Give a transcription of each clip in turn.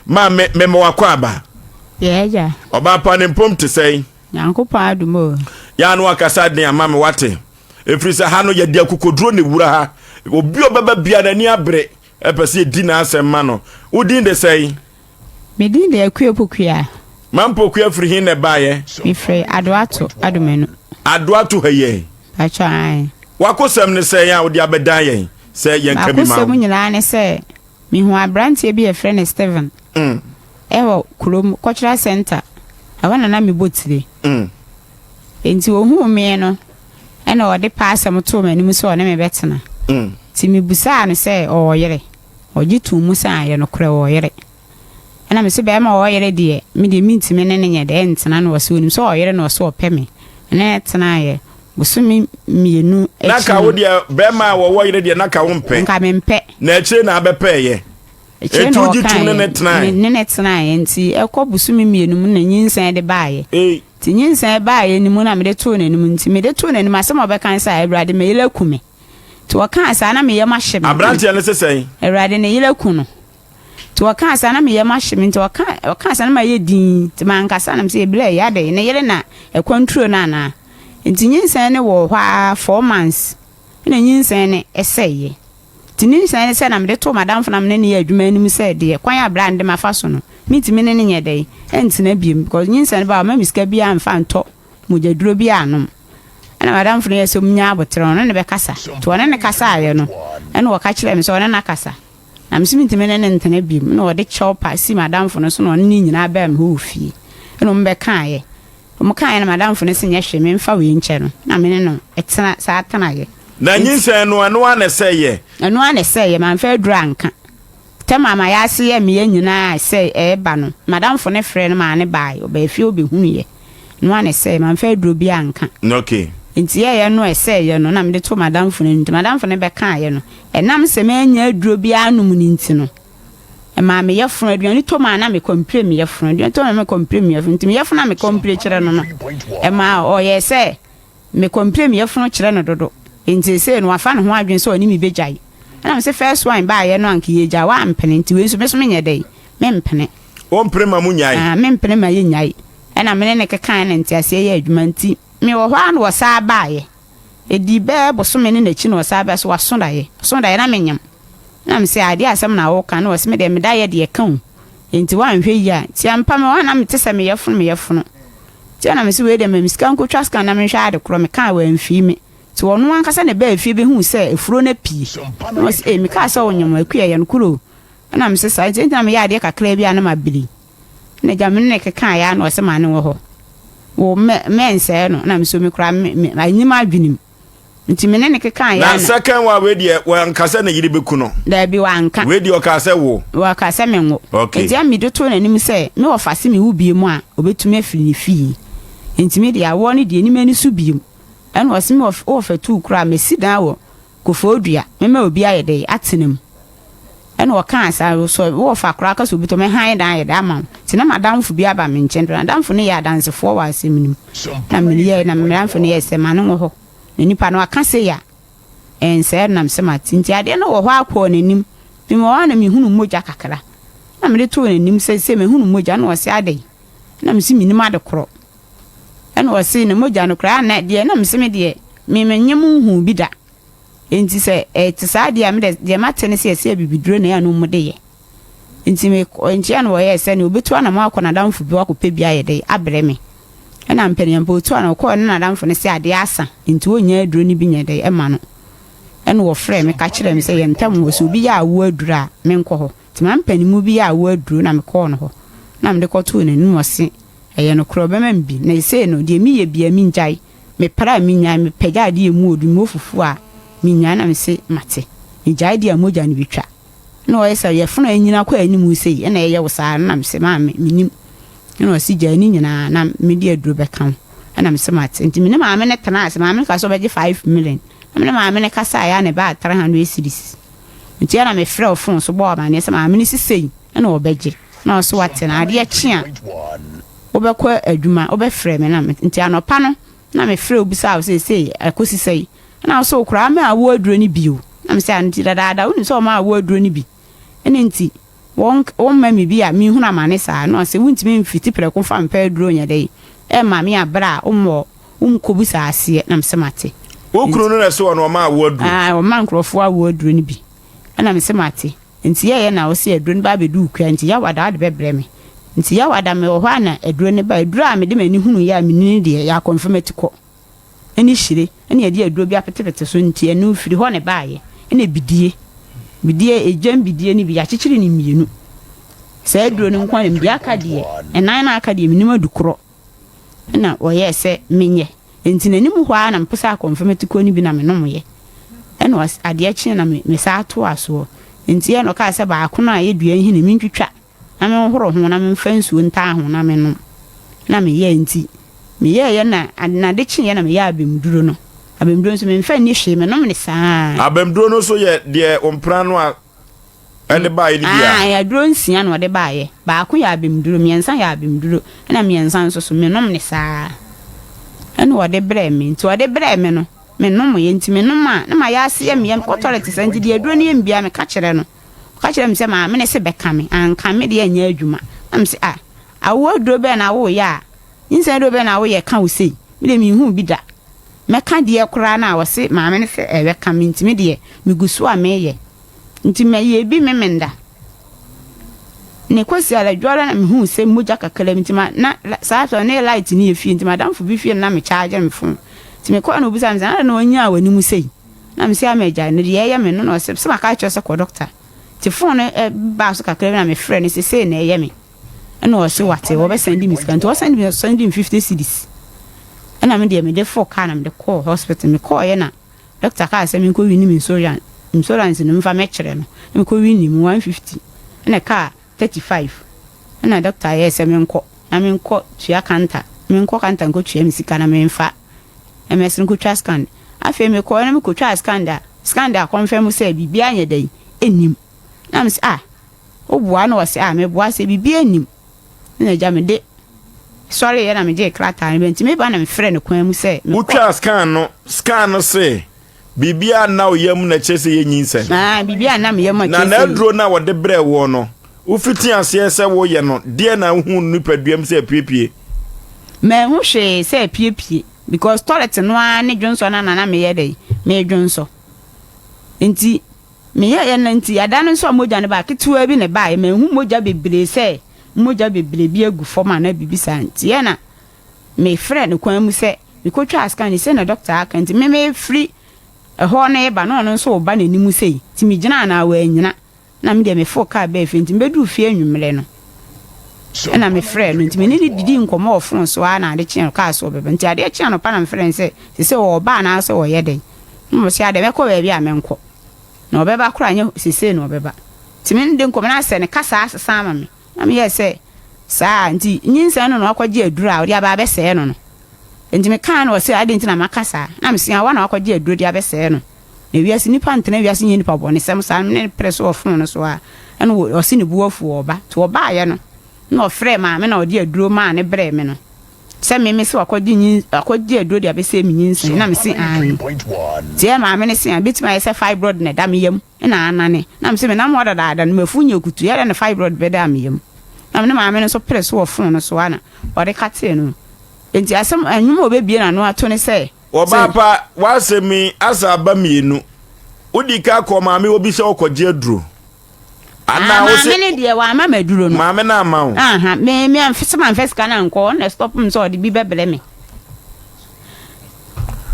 Maame, mema wakɔ aba. Yɛ agya. Ɔbaa pa ne mpom te sɛn? Nyankopɔn adom o. Yɛa no wakasa den ama me wate. Ɛfiri sɛ ha no yɛde akokoduro ne wura ha. Obi a ɔbɛba bia n'ani abere ɛpɛ sɛ yɛdi n'asɛm ma no. Wo din de sɛn? Me din de Akua Pokuaa. Mampokua firi he na ɛbaeɛ? Mefiri Adoato Adomanu. Adoato ha yɛn? Pakyɛ ae. W'akosɛm ne sɛn a wode abɛdan yɛn sɛ yɛnka bi ma wo? M'akosɛm nyinaa ne sɛ mehuu aberanteɛ bi a yɛfrɛ no Stephen wɔ kurom, cultural centre, ɛhɔ na na mebɔ tire. Enti ɔhuu me no ɛna ɔde pɛ asɛm too m'anim sɛ ɔne me bɛtena. Nti mebisaa no sɛ ɔwɔ yere? Ɔgye too mu sɛ aane, nokorɛ ɔwɔ yere. Ɛna mese bɛɛma ɔwɔ yere deɛ me deɛ mentumi ne no nyɛ dɛ ntena na ɔse onim sɛ ɔwɔ yere na ɔse ɔpɛ me me ne no tenaeɛ bosome mmienu Na akyi ka wo no. deɛ bɛɛma a wɔwɔ yere deɛ na ka wo mpɛ. Nka mempɛ. Na akyire na abɛpɛɛyɛ. Akyire Enti na wogye tum ne ɔkaeɛ no tenae. me ne no tenaeɛ nti ɛkɔ bosome mmienu mu na nyinsɛn de baeɛ. Ei. Nti nyinsɛn baeɛ no mu na mede too n'anim nti mede too n'anim asɛm a ɔbɛka ne sɛ Awurade me yere aku me. Nti ɔkaa saa na me yam ahye me. Aberanteɛ no se sɛn? Awurade ne yere aku no. Nti ɔkaa saa na me yam ahye me, nti ɔka ɔkaa saa na mayɛ dinn, nti mankasa na mese Ebla yi adɛn, ne yere na ɛkwanturo no anaa? Nti nyinsɛn no wɔ hɔ ara 4 months ɛna nyinsɛn no ɛsɛeɛ. Nti nyinsɛn no sɛe na mede too m'adamfo no a me ne no yɛ adwuma anim sɛ deɛ kwan a bra no de mafa so no mentumi ne no nyɛ dɛn ɛntena biom because nyinsɛn no baa ɔmma me sika biara mfa ntɔ mogyaduro biara nnom. Ɛna m'adamfo no yɛɛ sɛ ɔmnya aboterɛ ɔne no bɛkasa, nti ɔne no kasaeɛ no ɛna ɔka kyerɛɛ me sɛ ɔne no akasa. Na me nso mintumi ne no ntena bio. Ɛnna ɔde kyɛw pa sii m'adamfo no so na ɔne ne nyinaa baa me hɔ wɔ fie. Ɛnna wɔbɛkaeɛ. Wɔkaeɛ na m'adamfo no se nyɛ hwee, memfa wei nkyɛ no. Na me ne no tena saa tenaeɛ. Na nyinsɛn no, ɛno ara na ɛsɛeɛ? Ɛno ara na ɛsɛeɛ. Mamfa aduru anka. Tɛm a m'ayaase yɛɛ me ya nyinaa sɛ ɛreba no, m'adamfo no frɛɛ no maa no baeɛ. Ɔbaa fie hɔ bɛhunuiɛ. No ara na ɛsɛeɛ. Mamfa aduro biara anka. Okay. Nti yɛeɛ no a ɛsɛeɛ no na mede too m'adamfo no anim. Nti m'adamfo no bɛkaeɛ no, ɛnam sɛ mannya aduro biara annom no nti no, ɛmaa me yafunu, aduane tɔ mu a na mekɔmpire me yafunu, aduane tɔ mu a na mekɔmpire me yafunu. Nti me yafunu a mekɔmpire kyerɛ no no, ɛmaa ɔyɛɛ sɛ mekɔmpire me yafunu kyerɛ no dodo. Nti seesei no wafa ne ho adwene sɛ ɔne me bɛgyae. Ɛna mese first one baeɛ no anka yɛgyae, wampene, nti wei nso me nso menyɛ dɛn? Mempene. Wompene ma monyae? Ah, mempene ma yɛnnyae. Ɛna me ne no kekae na nteaseɛ yɛɛ adwuma nti mewɔ hɔ ara na ɔsan baeɛ. Ɛdii bɛyɛ bosome ne n'akyi na ɔsan baeɛ sɛ waso daeɛ. Ɔso daeɛ na menyem. Na mese adeɛ asɛm na woka na ɔse me deɛ me daeɛ deɛ ɛka o. Enti woanhwɛ yie a. Nti ampa mewɔ hɔ a na mete sɛ me yafunu me yafunu. Nti ɛna mese wei deɛ ma me sika nkɔtwa scan na menhwɛ ade korɔ. Mekaa wamfii me. Nti ɔno ankasa na ɛbaa fie bɛhuu sɛ afuro no apue. Na ɔse ei mekaa sɛ wonyem Akua ɛyɛ nokorɛ o. Ɛna mese saa nti na meyɛ adeɛ kakraa bi a na mabiri. Ɛna agya me ne no kekaeɛ ara na ɔse ma no wɔ hɔ. Wo mɛ mɛnsɛe no na me nso me koraa me me anyi m'adwene mu. Nti me ne no kekaeɛ Na ara na. second one wei deɛ wanka sɛ ne yere bɛku no. Daabi wanka. Wei deɛ ɔkaa sɛ wo. Ɔkaa sɛ menwo. Okay. Nti ɛna mede too n'anim sɛ me wɔfa se mewo biom a ɔbɛtumi afiri ne fie. Nti me deɛ awoɔ no deɛ ɛnni m'ani so biom. Ɛna ɔse me wɔfa tuu koraa mɛsi dan wɔ Koforidua mɛma obi ayɛ dɛn atena mu. Ɛna ɔkaa saa, sɛ wowɔ fa koraa ka sɛ obi tɔ mɛhan dan ayɛ dɛ ama wo. Nti na m'adamfo bi aba me nkyɛn, m'adamfo no yɛ adansefoɔ wɔ asɛm no mu. Na meyɛɛ na m'adamfo no yɛɛ sɛ ma no wɔ hɔ. Na nipa no aka sei a, ɛnsɛe no na mesɛ mate. Nti adeɛ no wɔ hɔ ara kɔɔ n'anim. Nti mewɔ hɔ ara na mehunu mogya kakra. Na mede too n'anim sɛ sei mahunu mogya na ɔse adɛn? Na mese mennim ade korɔ. Ɛna ɔse na mogya no koraa na deɛ na mese me deɛ me menyem nhuu bi da. Enti sɛ ɛte saa deɛ a, me deɛ, deɛ mate ne sɛ yɛse abibiduro na ɛyɛ a na wɔde yɛ. Enti me kɔ, enti ɛna wɔyɛɛ sɛ nea ɔbɛtu anamɔn akɔ n'adamfo bi hɔ akɔpɛ bi ayɛ dɛn abrɛ me. Ɛna mpaninampa ɔtu anamɔn ɔkɔɔ ne n'adamfo no se adeɛ asa, enti ɔnnya aduro no bi nyɛ dɛn ɛma no. Ɛna wɔfrɛɛ me ka kyerɛɛ me sɛ yɛn ntam hɔ, sɛ obi yɛ awoɔ aduro a, menkɔ hɔ. Nti m'ampanimu bi yɛ awoɔ aduro na mekɔɔ no hɔ, na mede kɔtoo n'anim ɔse ɛyɛ nokorɛ ɔbɛma me bi, na seisei no deɛ meyɛ biara mengyae. Mepra a minnyae, mepagya ade a emu odu, mewɔ fufu a minnyae na mise mate. Migyae de a mogya no betwa. Ɛna ɔyɛ sɛ yɛfono a anyini akɔ anim sei ɛna ɛyɛ wo saa no na mise maame minnim. Ɛna ɔse gyae ne nyinaa na mede aduro bɛka wo. Ɛna mise mate. Nti me ne maame no tenaa ase, maame no kaa sɛ ɔbɛgye 5 million. Na me ne maame no kasaeɛ a na ɛbaa 300 cedis. Nti ɛna mefrɛ wo phone so bɔɔ amaneɛ sɛ maame no se sei ɛna ɔbɛgye. Na ɔse wate na adeɛ kye a wobɛkɔ adwuma wobɛfrɛ me na nti anɔpa no na mefrɛ wo bisaa wo sɛ sei ɛkɔsi sɛn ɛna wo sɛ wo koraa ma awo aduro no bio na mesɛ nti dadaada wonim sɛ ɔma awo aduro no bi ɛne nti. Wɔmma me bi a menhunu amane saa. Na ɔse, Wontumi mfiti prɛko mfa mpɛ aduro nyɛ dɛn mma me a berɛ a wommɔɔ wonkɔbisa aseɛ. Na mese, Mate. Wo kunu no na ɛse ɔno ɔma awoɔ aduro? Aane, ɔma nkurɔfoɔ awoɔ aduro no bi. Ɛna mese, Mate. Nti yɛɛyɛ na ɔse aduro no ba abɛdu wo kua nti Yawada wode bɛbrɛ me. Nti Yawada mewɔ hɔ a na aduro no ba. Aduro a mede m'ani hunuiɛ a menini deɛ, yɛ akɔmfam atikɔ. ne hyire na yɛde aduro bi apetepete so nti ɛno firi hɔ na ɛbaeɛ. Ɛna bidie, bidie, egyam bidie no bi yɛakyekyere no mmienu. Saa aduro no nko ara na deɛ aka deɛ, ɛnan no a aka deɛ mennim adu korɔ. Ɛna wɔyɛɛ sɛ menyɛ. Nti n'anim hɔ ara na mepɛ sɛ akɔmfam atikuo no bi na menomeɛ. Ɛna adeɛ kyeeɛ na mesan toaa soɔ. Nti ɛna ɔkaa sɛ baako no a ɛyɛ dua nhini mentwitwa. na menhohoro ho na memfa nsuo ntaa ho na mennom. Na meyɛɛ nti, meyɛeɛ na na ade kyeeɛ na meyɛɛ abemduro no. Abemduro nso memfa nni hwee, menom no saa ara. Abemduro no nso yɛ deɛ ɔmpena no a ɛde baeɛ no bi a? Aane, aduro nsia na ɔde baeɛ. Baako yɛ abemduro, mmiɛnsa yɛ abemduro, ɛna mmiɛnsa nso so, menom no saa ara. Ɛna ɔde brɛɛ me. Nti ɔde brɛɛ me no, menomeeɛ. Nti menom a, na mayɛ aseɛ meɛ, mekɔ tɔlɛte saa nti deɛ aduro no yɛ me biara meka kyerɛ no. Ɔka kyerɛɛ me sɛ maame no se bɛka me, anka me deɛ ɛnyɛ adwuma. Na me se ah, awoɔ aduro bɛn na woyɛ a, nyinsɛn aduro bɛn na woyɛ ka wo sei? Me deɛ menhuu bi da. Mɛka deɛ koraa no a ɔse maame no sɛ ɛbɛka me nti me deɛ megu so a meyɛ. Nti mɛyɛ bi Memenda. Ne Kwasi Aladwoara na mehuu sɛ mogya kakra bi nti ma na saa sɛ ne light ne yɛ fie nti madamfo bi fie no na me charge me phone. Nti mekɔɔ na obisaa me sɛ adɛn na ɔnyaa w'anim sei? Na mese ama agyae no deɛ ɛyɛ me no na ɔse sɛ maka akyerɛ sɛ kɔ doctor nti phone no baa so kakra bi na mefrɛ no sɛ sei na ɛyɛ me ɛna ɔse wate wɔbɛ send me sika nti ɔsend me ɔsend me 50 cedis ɛna me deɛ mede fo car na mede kɔɔ hospital mekɔɔyɛ na doctor kaa sɛ menkɔ wini me insurance insurance no mfa mɛkyerɛ no na mekɔ wini mu 150 ɛna kaa 35 ɛna doctor yɛɛ sɛ menkɔ na menkɔ tua kanta menkɔ kanta nkɔ tua me sika na memfa MS no kotwa scan. Afei mekɔɔ na mekotwaa scan da scan da akɔnfɛm sɛ biribiara nyɛ dɛn nnim. Na mese ah woboa na ɔse ah meboa sɛ biribiara nnim. Na agya mede sɔreeɛ na megyee krataa no bɛ nti meba na mefrɛ no kwan mu sɛ mekɔ. Wotwaa scan no, scan no se biribiara nna wo yam na ɛkyerɛ sɛ yɛ nyinsɛn. Ah, biribiara nna me yam a Na kyerɛ sɛ. n'aduro no a wɔde brɛɛ woɔ no, wofiti aseɛ sɛ woyɛ no, deɛ na wohu no nipaduam sɛ apuepue? Manhu hwee sɛ apuepue because toilet no ara ne dwonsɔ no na na meyɛ dɛn, medwonsɔ. Nti meyɛeɛ no nti ada no nso a mogya no baa ketewa bi na ɛbaeɛ, manhu mogya bebree sɛ mogya bebree bi agu fam anaa biribi saa. Nti yɛ na mefrɛɛ no kwan mu sɛ mekɔtwaa scan no sei na doctor aka nti me mefiri ɛhɔ no reba na ɔno nso reba n'anim sei nti megyinaa no a wannyina na me deɛ mefoo kaa baa fie nti mebɛduru fie anwummerɛ no ɛna mefrɛɛ no nti me ne no didii nkɔmmɔ wɔ fon so ara na ade kyeeɛ no ɔkaa sɛ ɔbɛba nti adeɛ kyee anɔpa na mefrɛɛ no sɛ sesei ɔreba anaasɛ ɔyɛ dɛn na ɔse adɛn mɛkɔ baabi a menkɔ na ɔbɛba koraa nyɛ sesei na ɔbɛba nti me ne no di nkɔmmɔ na asɛ ne kasa asesa ama me Na meyɛɛ sɛ, Saa a, nti nyinsɛn no na wakɔgye aduro a ɔde aba abɛsɛe no no? Enti mekaa no, ɔse, Adɛn nti na maka saa? Na mese, Awa na wakɔgye aduro de abɛsɛe no. Na wiase nnipa ntena wiase nyɛ nnipa bɔnesɛm saa. Me ne no pere so wɔ fon no so a, ɛna ɔse ne bo afu ɔɔba. Nti ɔbaeɛ no, na ɔfrɛɛ maame na ɔde aduro maa no brɛɛ me no. Sɛ me mese wakɔgye nyin wakɔgye aduro de abɛsɛe me nyinsɛn. Na mese, Aane. Nti ɛyɛ maame no se, Ɛbɛtumi ayɛ sɛ fibroid na ɛda me yam. na anane. Na mese menam hɔ dadaada no m'afu nyɛ kutu, ɛyɛ dɛn na fibroid bɛdaa me yam? Na me ne maame no nso pere so wɔ fon no so a na ɔde katee no. Enti asɛm nnwom a ɔbɛbue n'ano ato ne sɛ. Ɔbaa pa, w'asɛm yi asa aba mmienu. Wodii kan kɔɔ maame hɔ bi sɛ ɔkɔgye aduro. Anaa ah, maame no deɛ wamma me aduro no. Maame no amma wo. Aha, me me sɛ mamfa sika no ankɔ, ɔno na stop me sɛ ɔde bi bɛbrɛ me.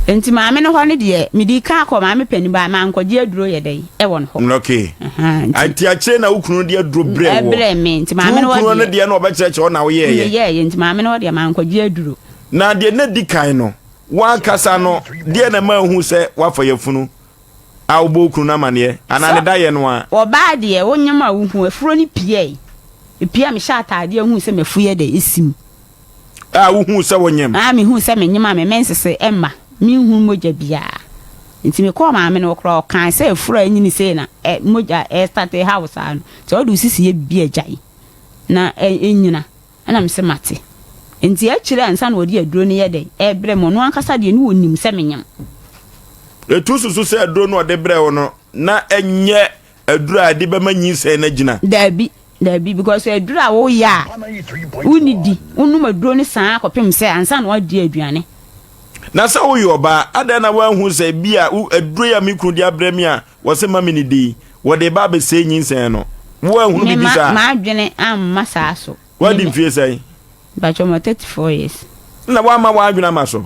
Nti maame no hɔ no deɛ mede kan kɔ maame panin baa mankɔgye aduro yɛ dɛn ɛwɔ no hɔ. Okay. Nti akyire na wo kunu de aduro brɛ wɔ. Ɛbrɛ me nti maame no hɔ deɛ. Wo kunu no deɛ na ɔbɛkyerɛkyerɛ ɔna woyɛɛyɛ. Meyɛɛyɛ nti maame no hɔ deɛ mankɔgye aduro. Na deɛ na di kan no wankasa no deɛ na ma ehu sɛ wafa yafunu a wobɔ wo kunu no amaneɛ anaa ne dayɛ no a. Ɔbaa deɛ wonyam a wohu afuro no piae epia mehyɛ ataadeɛ hu sɛ mafu yɛ dɛ esim. A wohuu sɛ wonyem? A mehuu sɛ menyem a me mensese mma menhunu mogya biara. Nti mekɔɔ maame no hɔ koraa ɔkaa sɛ afuru a anyini sei na ɛ mogya ɛrestate haw saa no nti ɔde wo sisi yɛ biribi a gyae na ɛnyina ɛna mese mate. Nti akyire ansa na ɔde aduro no yɛ dɛn ɛrebrɛ me ɔno ankasa deɛ ne ɔnim sɛ menyem. Ɛtu susu sɛ aduro no ɔde brɛ wo no na ɛnyɛ aduro a ɛde bɛma nyinsɛn no agyina? Daabi. Dabi, because aduro a woyɛ a wonnidi, wonom aduro no saa kɔpem sɛ ansa na woadi aduane. Na sɛ woyɛ ɔbaa, adɛn na woanhu sɛ bi a aduro yi a me kunu de abrɛ me a wɔse ma menidi yi, wɔde reba abɛsɛe nyinsɛn no? Woanhunu biribi saa? Me m'adwene amma saa so. Woadi mfie sɛn? Mpakyɛw mewɔ 34 years. Na woamma w'adwene amma so?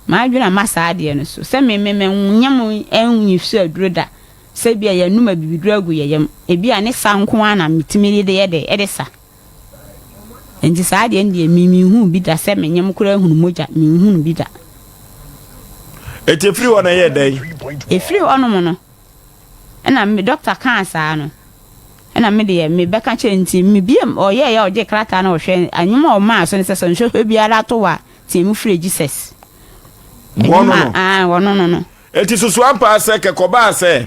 M'adwene amma saa adeɛ no so. Sɛ me me menyɛ mo nyi so aduro da. Sɛ ebia yɛanom abibiduro agu yɛn yam. Ebia ne sa nko ara na metumi de yɛ dɛ de sa. Enti saa adeɛ no deɛ me menhuu bi da sɛ menyem koraa hunu mogya, menhunu bi da. Enti efiri hɔ no ɛyɛɛ dɛn? Efiri hɔnom no, ɛna me dɔkta kaa saa no, ɛna me deɛ mebɛka kyerɛ nti mebie ɔyɛeɛ a ɔgye krataa na ɔhwɛ anwom a ɔmaa so no sɛ sɛ nsɔhwɛ biara to wo a teɛ mu frɛ Jesus. Wɔno no? Wɔno no no. Enti susu ampa ara sɛ kɛkɔbaa sɛ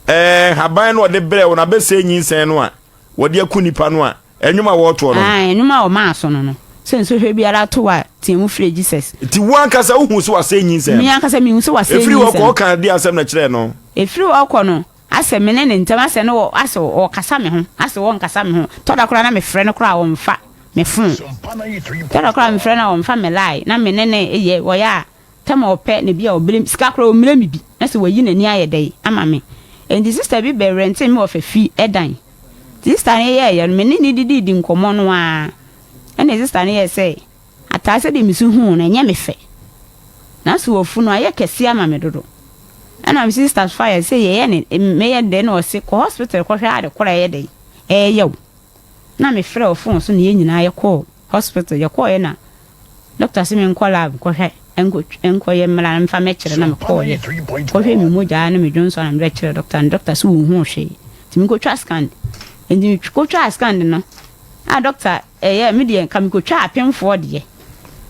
ɛɛ nhaban no a ɔde brɛɛ wo no abɛsɛe nyinsɛn no a wɔde aku nnipa no a ɛnwom a wɔretoɔ no no. Ae, nnwom a wɔmaa so no no. Sɛ nsɔhwɛ biara to wo a, teɛ mu frɛ Jesus. Nti wo ankasa wohuu sɛ wasɛe nyinsɛn no? Me ankasa mehu sɛ wasɛe Ɛfiri hɔ nyinsɛn kɔ, no. ɔkaa deɛ asɛm na kyerɛɛ no? Ɛfiri hɔ kɔ no, asɛ me ne ne ntam, asɛ no wɔ, asɛ ɔkasa me ho, asɛ ɔnkasa me ho. Tɔ da koraa na mefrɛ no koraa a ɔmfa me phone. Tɔ da koraa mefrɛ no a ɔmfa me line, na me ne no yɛ, ɔyɛ a, Tam a ɔpɛ na bi a ɔbrɛ me sika koraa ɔmmrɛ me bi na sɛ wayi n'ani ayɛ dɛn ama me. Enti sista bi bɛ rɛntee me wɔ fafi dan. Nti sista no yɛɛyɛ no me ne no didiidi nkɔmmɔ no ara ɛna sista no yɛɛ sɛ ataa sɛdeɛ me su huu no ɛnyɛ me fɛ. Nanso wafu no ayɛ kɛseɛ ama me dodo. Ɛna me sista so ayɛ sɛ yɛyɛ ne meyɛ dɛn na ɔse kɔ hospital kɔhwɛ ade korɔ ɛyɛ dɛn ɛyɛ wo. Na me frɛ wɔ phone so na yɛn nyinaa yɛkɔɔ hospital yɛkɔɔyɛ na Doctor se menkɔ lab nkɔhwɛ nkɔyɛ mmra mfa mɛkyerɛ na mekɔɔyɛ kɔhwɛ me mogya ne me dwonsɔ na mebɛkyerɛ doctor no, doctor se ɔnhuu hwee nti menkɔtwa scan nti mekɔtwaa scan no a doctor ɛyɛ me deɛ nka mekɔtwaa apemfoɔ deɛ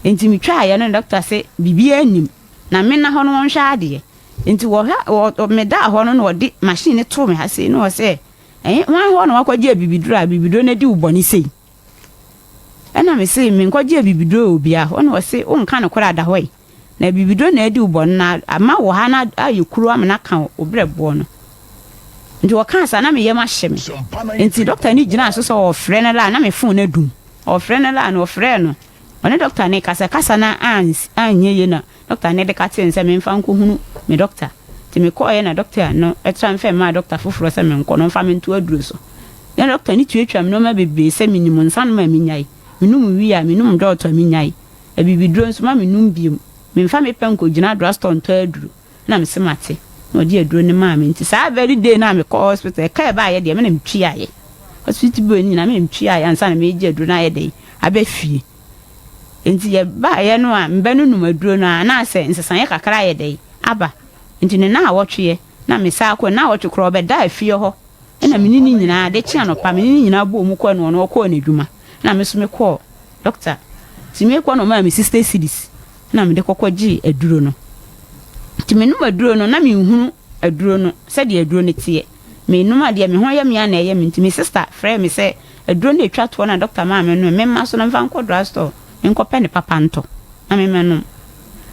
nti metwaaeɛ no doctor se biribiara nnim na menna hɔ no wɔnhwɛ adeɛ nti wɔhwɛ medaa hɔ no na wɔde machine no too me ha sei na wɔsɛ ɛhe hwan hɔ na wakɔgye abibiduro a abibiduro no adi wo bɔne sei. Ɛna me se menkɔgye abibiduro wɔ obiara hɔ. Ɛna ɔse wonka nokorɛ a da hɔ yi. Na abibiduro na adi wo bɔne na ama wo ha no ayɛ kuro ama no aka wo berɛboɔ no. Nti ɔkaa saa na me yam ahye me. Nti dɔkta no gyinaa so sɛ ɔɔfrɛ no la na me phone no adum. Ɔɔfrɛ no la no ɔfrɛɛ no. Ɔne dɔkta no rekasa, kasa no anyɛ yie na Dɔkta no de ka kyerɛɛ me sɛ memfa nkɔhunu me dɔkta. Nti mekɔeɛ na dɔkta no transfer maa dɔkta foforɔ sɛ menkɔ na ɔmfa me nto aduro so. Na dɔkta no tuatua me nnoɔma bebree sɛ menim nsa nom a mennyae, menom wii a menom dɔɔto a mennyae, abibiduro nso ma mennom bio, memfa me pɛ nkɔgyina drugstore ntɔ aduro. Na mese mate. Na ɔde aduro no maa me. Nti saa very day no a mekɔɔ hospital, ɛka a ɛbaeɛ deɛ me na metuaeɛ. Hospital bill no nyinaa me na metuaeɛ ansa na meregye aduro no ayɛ dɛn aba fie. Enti yɛbaeɛ no a mebɛnonom aduro no a na asɛ nsesaeɛ kakra ayɛ dɛn aba. Enti ne naawɔtweɛ na mesan kɔe. Naawɔtwe koraa ɔbɛdaa fie hɔ na me ne no nyinaa ade kyee anɔpa me ne no nyinaa bɔɔ mu kɔe na ɔno ɔkɔɔ n'adwuma na me nso mekɔɔ dɔkta. Nti mekɔ na ɔmaa me 60 cedis na mede kɔkɔ gyee aduro no. Nti menom aduro no na menhunu aduro no sɛdeɛ aduro no teɛ. Menom a deɛ me ho yɛ me a na ɛyɛ me nti me sista frɛɛ me sɛ aduro no a ɛtwa toɔ no a dɔkta maa me no memma so na memfa nkɔ drug store menkɔpɛ ne papa ntɔ na memmɛnom.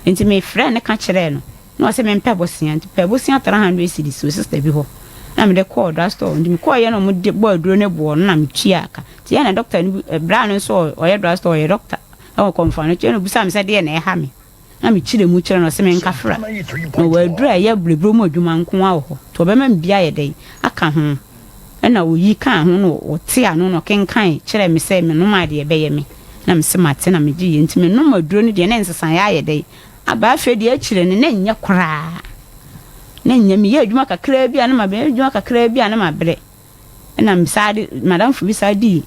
Nti mefrɛɛ no ka kyerɛɛ no na ɔse mempɛ bosea nti pɛɛ bosea 300 cedis wɔ sista bi hɔ na mede kɔɔ drug store nti mekɔɔyɛ na wɔde bɔɔ aduro no boɔ no na metuaa ka. Nti yɛ na dɔkta no bra no nso ɔyɛ drug store ɔyɛ dɔkta ɛwɔ kɔmfoano nti ɛna ɔbisaa me sɛ deɛ na ɛha me. Na mekyerɛ mu kyerɛ no, ɔse menkafra. Na ɔwɔ aduru a ɛyɛ brɛbrɛ mu adwuma nko ara wɔ hɔ, nti ɔbɛma me bi ayɛ dɛn aka ho. Ɛna ɔyi kaa ho na ɔte ano na ɔkenkan kyerɛɛ me sɛ menom a deɛ ɛbɛyɛ me. Na mese mate na megyeeɛ. Nti menom aduro no deɛ na nsesaeɛ ayɛ dɛn aba. Afei deɛ akyire no na ɛnyɛ koraa. Na ɛnyɛ, meyɛ adwuma kakraa bi a na mabrɛ, meyɛ adwuma kakraa bi a na mabrɛ. Ɛna mesan de, m'adamfo bi san dii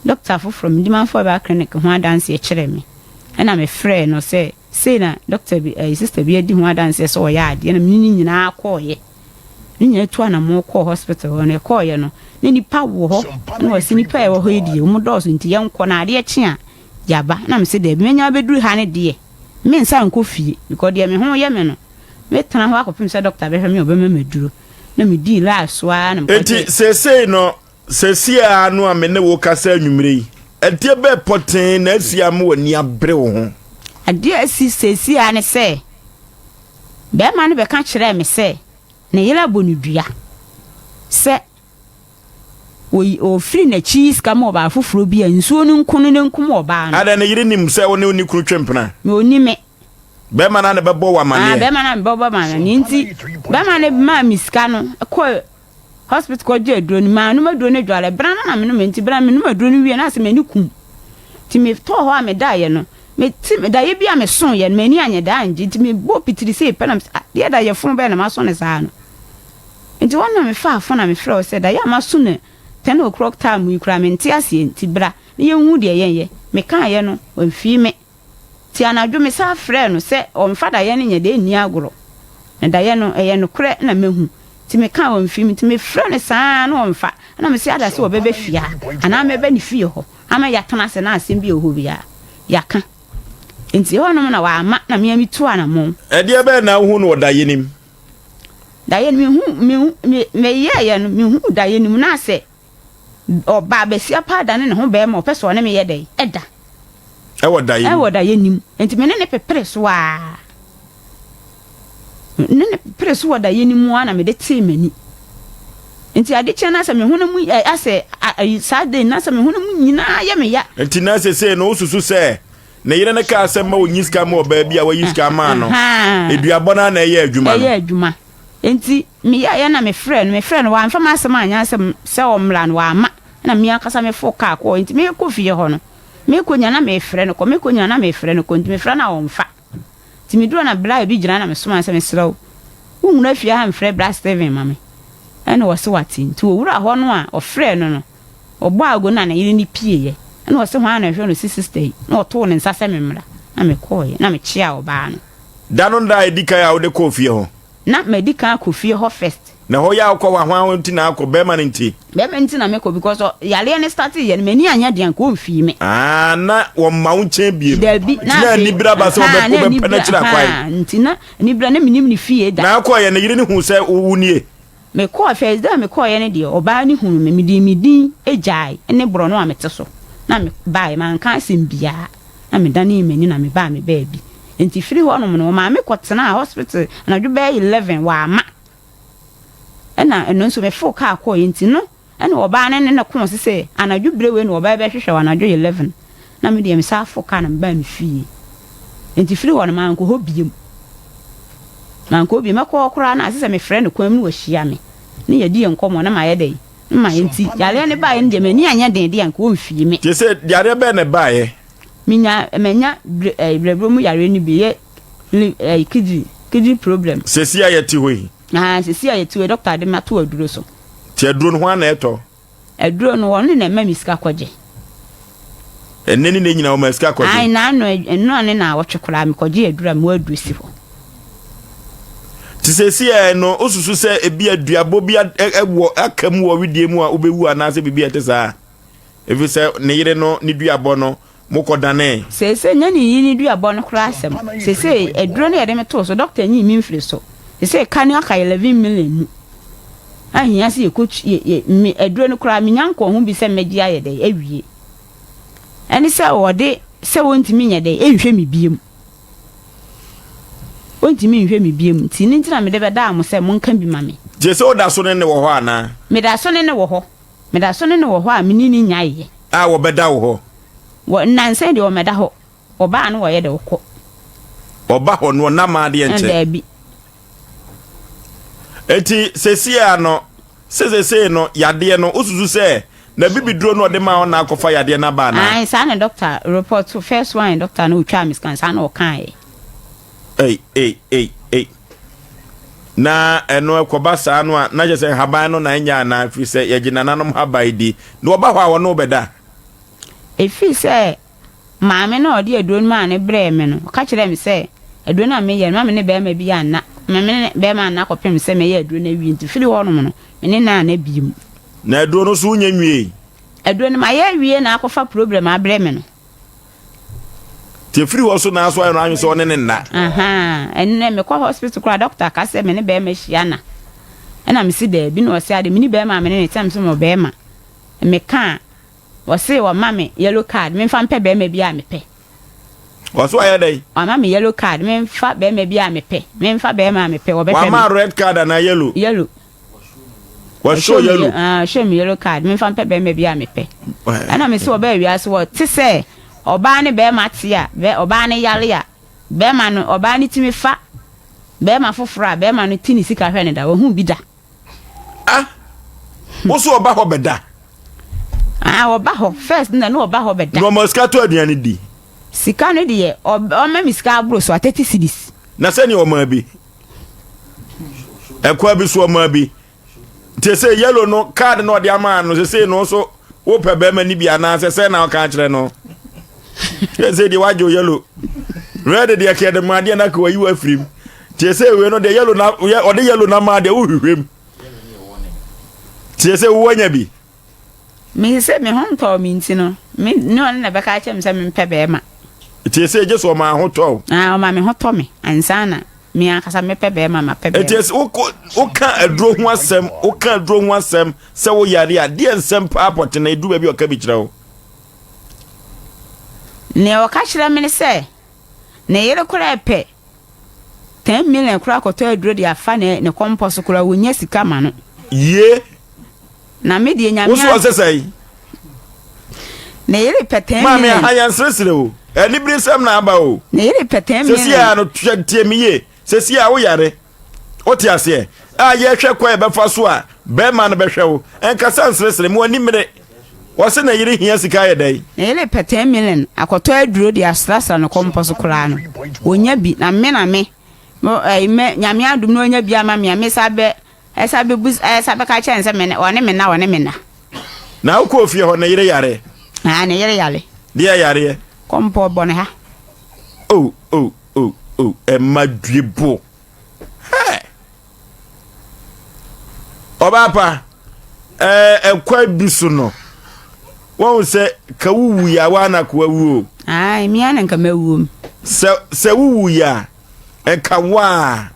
dɔkta foforɔ, Medimanfoɔ Herbal Clinic ho adanseɛ kyerɛɛ me. Ɛna mefrɛɛ no sɛ sei na dɔkta bi, ɛɛ sista bi adi ho adanseɛ sɛ ɔyɛ adeɛ. Ɛna me ne no nyinaa kɔeɛ. Ne nyinaa tu anamɔn kɔɔ hospital hɔ no, yɛkɔeɛ no, na nnipa wɔ hɔ. Ɛna ɔse nnipa a ɛwɔ hɔ yi deɛ, wɔn dɔɔso nti yɛnkɔ na adeɛ kye a, yɛaba. Ɛna mese daabi, manya abɛduru ha no deɛ, mensan nkɔ fie because deɛ me ho yɛ me no, mɛtena hɔ akɔpem sɛ dɔkta bɛhwɛ me a ɔbɛma me aduro. Na medii line so ara na mekɔgyee. Enti seesei no, seesei ara no a me ne wo kasa anwummere yi, ɛdeɛ bɛɛ pɔtee na asi ama w'ani abere wo ho? Adeɛ a asi seesei ara ne sɛ, barima no bɛka kyerɛɛ me sɛ ne yere abɔ no dua sɛ. Oyi, ofiri n'akyi yi sika ma ɔbaa foforɔ bi a, nsuo no nko no na nkum ɔbaa no. Adɛn, ne yere nim sɛ wo ne ne kunu twe mpena? Me, ɔnni me. Bɛrima no ara na ɛbɛbɔ wo Ah, amaneɛ. bɛrima no ara na ɛbɛbɔ me amaneɛ. Nti, bɛrima no maa me sika no kɔɔ hospital kɔgye aduro no. Manom aduro no dware. Bena no na menom, nti bena menom aduro no wie no, na asɛ m'ani kum. Nti metɔɔ hɔ a medaeɛ no, mete daeɛ bi a mesoeɛ no, m'ani anyɛ da angye. Nti mebɔɔ pitiri sei pɛ na mesɛ, ah, deɛ daeɛ fo bɛn na maso no saa no. Nti hɔ no na mefaa fon na mefrɛɛ wo sɛ daeɛ a maso no ten o'clock time yi koraa mente aseɛ nti bra na yɛnhu deɛ yɛnyɛ. Mekaeɛ no, wamfii me. Nti anadwo mesan frɛɛ no sɛ ɔmfa daeɛ no nyɛ dɛ nni agorɔ. Na daeɛ no, ɛyɛ nokorɛ na mahu. Nti mekaa wamfii me. Nti mefrɛ no saa ara na ɔmfa. Ɛna mese ada sɛ ɔbɛba fie ha anaa mɛba ne fie hɔ ama yɛatena ase na asɛm bi a ɛwɔ hɔ biara yɛaka. Nti ɛhɔnom na wamma na me ara metu anammɔn. Ɛdeɛ bɛn na wohu no wɔ daeɛ no mu? Daeɛ no mehu mehu me meyɛeɛ no mehu daeɛ no mu na sɛ ɔbaa basia paa dane ne ho bɛrima ɔpɛ sɛ ɔne me yɛ dɛn ɛda. Ɛwɔ daeɛ mu. Ɛwɔ daeɛ no mu nti me ne ne pepere so aa ne ne pepere so wɔ daeɛ no mu aa na mede tee m'ani nti ade kyɛ na sɛ me honam mu asɛ ayi saa de na sɛ me honam mu nyinaa yɛ me ya. Nti na sesei no wosusu sɛ Ne yere no kaa sɛ mma ɔnyi sika mma ɔbaa bi a wayi sika ama no. Aduabɔ no ara na ɛyɛ adwuma no. Ɛyɛ adwuma. Enti meyɛeɛ na mefrɛɛ no, mefrɛɛ no, wamfa m'asɛm anyɛ asɛm sɛ ɔmmra no, wamma. Ɛna me ankasa mefoo kaa kɔɔ. Enti merekɔ fie hɔ no, mekɔ nyinaa na mefrɛ no kɔ, mekɔ nyinaa na mefrɛ no kɔ, enti mefrɛ no a ɔmfa. Nti meduru hɔ na bra bi gyina na mesoma no sɛ mesrɛ wo, wonwura fie ha mfrɛ bra Stephen ma me. Ɛna ɔse wate. Nti ɔwura hɔ no a ɔfrɛɛ no no, Ɔbɔɔ ago na ne yere no pieeɛ. Ɛna ɔse hwan na ɛhwɛ no ɔse sister yi. Na ɔtoo ne nsa sɛ memmra. Na mekɔeɛ na mekyeaa ɔbaa no. Da no da a ɛdi kan a wode kɔɔ fie hɔ? Na madi kan akɔ fie hɔ first. Na ɛhɔ yɛ a wokɔ hɔ a hwan nti na akɔ? Bɛrima no nti? Bɛrima no nti na mekɔ because yareɛ no starteeɛ no m'ani anyɛ den anka ɔmfii me. Ah, na wɔmma wo nkyɛn biem. Dabi, na afei. Nti na anibere aba sɛ wobɛpɛ no akyiri akwan. Nti na anibere na menim ne fie da. Na akɔeɛ no yere no huu sɛ wo nie? Mekɔɔ first day a mekɔeɛ no deɛ ɔbaa no hunuu me, medii me din gyae ne borɔno a mete so na me baeɛ, manka asɛm biara na medanee m'ani na mebaa me baabi. Nti firi hɔ nom no wɔmaa me kɔtenaa hospital anadwo bɛyɛ 11 wɔamma ɛna ɛno nso mefoo kaa kɔeɛ nti no ɛna ɔbaa no ne no koo se sɛ anadwo berɛ wei na ɔbaa bɛhwehwɛ wɔ anadwo 11 na me deɛ mesan fo kaa na mebaa me fie. Nti firi hɔ no mankɔ hɔ biom. Mankɔ hɔ biom. Mɛkɔ hɔ koraa no ase sɛ mefrɛ no kwan mu na wahyia me ne yɛdi yɛn nkɔmmɔ na mayɛ dɛn na mayɛ nti yareɛ no baeɛ no deɛ m'ani anyɛ den deɛ anka ɔmfie me. Te sɛ yareɛ bɛn na ɛbaeɛ? Menya manya brɛbrɛ mu yareɛ no bi yɛ kidney kidney problem. Sɛsi a yɛte hɔ yi? Ahaa sɛsi a yɛte hɔ yi doctor de me ato aduro so. Nti aduro no hwan na ɛtɔ? Aduro no, ɔno na ɛma me sika kɔgye. Ɛnnɛ ne nnɛ nyinaa ɔma sika kɔgye? Ae, naano, nnora ne naawɔtwe koraa mekɔgyee aduro a mewɔ aduro si hɔ. Nti seesei no, wosusu sɛ ebi aduabɔ bi wɔ aka mu wɔ wedeɛ mu a wobɛwu anaasɛ biribi a ɛte saa? Ɛfiri sɛ ne yere no ne duabɔ no mokɔdanee. Seesei nyɛ ne yere ne duabɔ no koraa asɛm. Seesei aduro no yɛde me too so, dɔkta nyii me mfiri so. Seesei ka no aka 11 million mu. Ahia sɛ yɛkɔ yɛ yɛ me aduro no koraa menya nkɔɔ ho bi sɛ mɛgye ayɛ dɛn awie. Ɛne sɛ wɔde sɛ wɔntumi nyɛ dɛn nhwɛ me biom. Wɔntumi nhwɛ me biom nti ne nti na mede bɛdaa mo sɛ monka bi ma me. Gye sɛ woda so ne no wɔ hɔ anaa? Meda so ne no wɔ hɔ. Meda so ne no wɔ hɔ a me ne no nyaeɛ. A wɔbɛda wo hɔ. Wɔ nnansa yi deɛ wɔmmɛda hɔ. Wɔba a na wɔyɛ dɛ wɔkɔ. Wɔba hɔ no wɔnna maa adeɛ nkyɛ. Daabi. Eti sesie a no sɛ sesei no yadeɛ no wosusu sɛ na bibiduro no ɔde maa wo na akɔfa yadeɛ no aba anaa? Ae saa na doctor report first one doctor no otwaa me scan saa na ɔkaeɛ. Ei ei ei ei na ɛno ɛkɔba saa no a na kyerɛ sɛ nhaban no na ɛnyɛ anaa ɛfiri sɛ yɛgye nananom haban di na wɔba hɔ a wɔne wo bɛda. Ɛfiri sɛ maame no a ɔde aduro no maa no brɛɛ me no, ɔka kyerɛɛ me sɛ aduro no a meyɛ no, mma me ne barima bi anna, mma me ne barima anna kɔpem sɛ mɛyɛ aduro no awie. Nti firi hɔnom no, me ne no anna bio. Na aduro no nso wonyɛ nwiei? Aduro no mayɛ awie na akɔfa problem abrɛ me no. Nti ɛfiri hɔ so na aso ayɛ no adwene sɛ ɔne ne nna. Ahaa, ɛnnɛ mekɔ hospital koraa doctor ka sɛ me ne barima hyia na. Ɛna mese daabi na ɔse ade meni barima a me ne ne te na mese mewɔ barima. Meka a, ɔse ɔma me yellow card memfa mpɛ barima bi a mepɛ. Ɔse wayɛ dɛn? Wama me yellow card memfa barima bi a mepɛ, memfa barima a mepɛ wɔbɛhwɛ me. Wama red card anaa yellow? Yellow. Wɔhyɛ yellow. Ɔhyɛ me yellow card memfa mpɛ bɛrima bi a mepɛ. Ɛna me sɛ ɔbaa wiase wɔ te sɛ ɔbaa ne bɛrima te a ɔbaa ne yare a bɛrima no ɔbaa ne tumi fa bɛrima foforɔ a bɛrima no ti ne sika hwɛ ne da wɔhu bi da. Ah, wo so ɔba hɔ bɛda? Ah, ɔba hɔ first na na ɔba hɔ bɛda. Na ɔma sika tɔ aduane di. Sika no deɛ ɔma me sika aboro so a 30 cedis. Na sɛnea ɔmaa bi ɛkwa bi so ɔmaa bi nti sɛ yellow no card na ɔde ama no sɛ no nso wopɛ bɛrima no bi anaasɛ sɛ na ɔka akyerɛ no sɛ deɛ wagye yellow red deɛ kɛ de ma adeɛ na ka wayi wafiri mu nti sɛ wei no deɛ yellow na ɔde yellow na ma deɛ wohwehwɛ mu nti sɛ wowanya bi Me sɛ me ho ntɔɔ me nti no, me ne ɔno na ɛbɛka akyerɛ me sɛ mempɛ bɛrima. Nti ɛsɛ gye sɛ ɔma ho tɔ wo. Ah, ɔma me ho tɔ me ansa na me ankasa mepɛ bɛrima mapɛ bɛrima. Nti ɛsɛ woka aduro ho asɛm, woka aduro ho asɛm sɛ woyare a, deɛ nsɛm paa pɔte na ɛdu baabi ɔka bi kyerɛ wo? Nea ɔka kyerɛ me ne sɛ ne yere koraa pɛ 10 million koraa kɔtɔ aduro de afa ne ne kɔmpɔ so koraa wɔnya sika ma no. Yie. Na me deɛ Nyame. Wo so ɔsɛ sɛn? Ne yere pɛ 10 million. Maame aha yɛn seresere o. Anibere sɛm na aba o. Ne yere pɛ 10 million. Sɛsi a no tie me yie. Sɛsi a wo yare. Wote aseɛ? A yɛhwɛ kwan yɛbɛfa so a bɛrima no bɛhwɛ wo. Ɛnkasa nseresere mo ani mmere. Wɔse ne yere hia sika ayɛ dɛn? Ne yere pɛ 10 million akɔtɔ aduro de asrasra ne kɔmpɔ so koraa no. Wɔnya bi na me na me. Nyame adom na ɔnya bi ama me a me sa bɛ Ɛsa bɛbu ɛsa bɛka kyerɛ no sɛ me ne ɔne me nna ɔne me nna. Na wokɔɔ fie hɔ ne yere yare? Aa ne yere yare. Deɛ yareɛ? Kɔmpɔ bɔ ne ha. Oh oh oh oh ɛma due bo. Hɛ! Ɔbaa pa ɛɛ ɛkwa bi so no wɔn sɛ ka wuwu yɛ a wɔn anako awu o. Aa mmea na nka mawuo mu. Sɛ sɛ wuwu yɛ a. Ɛka wo a,